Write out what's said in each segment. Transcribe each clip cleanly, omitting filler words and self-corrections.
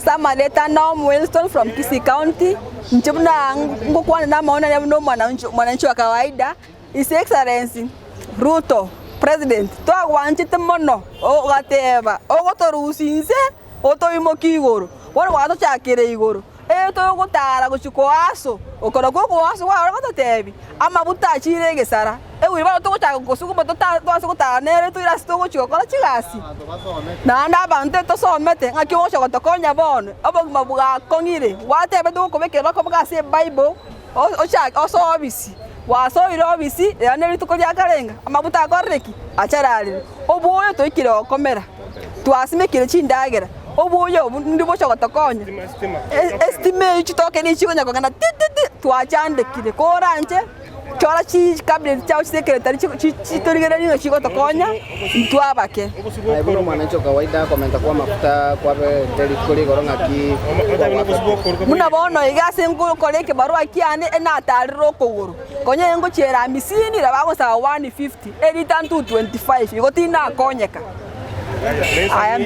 Ase amareta Naomi Winston from Kisii County, inche buna ngokwana na amaono aria buna omwananchi mwananchi wa kawaida, His Excellency Ruto president twagwanchete mono ogateba ogotorusia inse otoimokie igoro, bono gwatochakire igoro, ee togotara gochia koaso, okorokwa okoaso kware gototebia amabuta achire egesara, Ebuya bono togochaka gosuguma toase gotara nere toire ase togochia gokora chigasi. Naende abanto etosomete ng'aki ogocha gotokonya bono, obogima bwakong'ire, gwatebete gokobekera okoboka ase ebible, ochake osoe obisi, gwasoire obisi rero ne rituko ria kare ng'a amabuta akorire ki? Achararire. Oboyo toikire gokomera, twasimekire chindagera, oboyo obwo ndi bocha gotokonya. Estima eywo chitoke nigo chikonya kogenda ti ti ti, twachandekire koranche. Chora chicabinet chiao chisekeretari chitorigererie ng'a chigotokonya intwe abake. Aye buna omwananchi o kawaida komenta kw'amafuta kwabete rituko rigoro ng'aki kwagwakete. Buna bono iga ase ngokora ekebarua kiane enatarire okogoro, konya ngochiera amisini nabo agosaba 150, erita 225, igo tinakonyeka. Aya,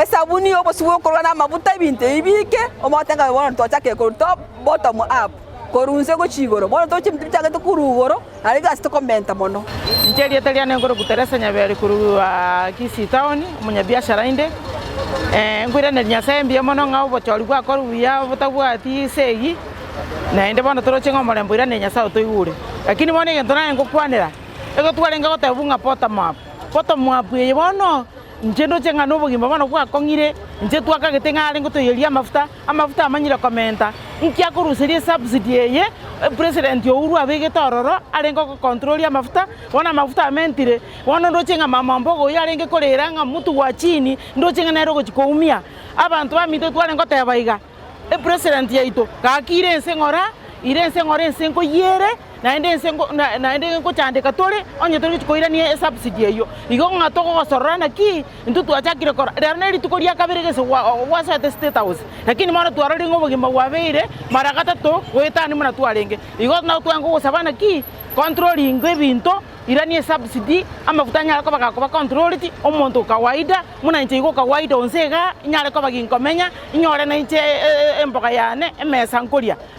esabuni y'obosio bw'okoruga na amafuta ebinto ebi bike, omanyete ng'a bono twachakire korwa top bottom up. Korwa inse gochia igoro. Bono toche ebinto bichagete korwa igoro, naende egasi tokomenta mono. Inche erieta riane nkorokwa Teresa Nyaberi korwa Kisii town, omonyabiashara inde. Nkoiraneria Nyasaye mbuya mono ng'a obochori bwakorwa buya botabwati esegi, naende bono toroche ng'a omorembe oiranire Nyasaye otoigure. Lakini bono egento naye ngokwanera, ego twarenge gotebwa ng'a bottom up, bottom up eye bono, inche ndoche ng'a nobogima bono bwakong'ire, inche twakagete ng'a arenge gotoiyeria amafuta. Amafuta amanyire komenta, inki akoruseria esubsidy eye president Uhuru abegete ororo arenge ogocontrolia amafuta, bono amafuta amentire, bono ndoche ng'a mama mboga oyio arenge korera ng'a mtu wa chini, ndoche ng'a nere ogochi koumia. Abanto baminto twarenge goteba iga, epresident yaito gaki ire ense ng'ora, ire ense ng'ora ense nkoyiere. Naende ense naende ngochandeka tore, onye tori gochia koirania esubsidy eyio. Igo ng'a togogosorora naki, intwe twachakire korora, rero ne rituko ria kabere gese gwasoete state house, lakini bono twarorire ng'a obogima bwabeire mara gatato goetania buna twarenge. Igo nabo tware kogosaba naki, controlling ebinto, irania esubsidy, amafuta anyare koba gakoba controlled, omonto o kawaida, buna inche igo kawaida onse igaa, inyare koba ginkomenya, inyore nainche emboga yane, emesa nkoria.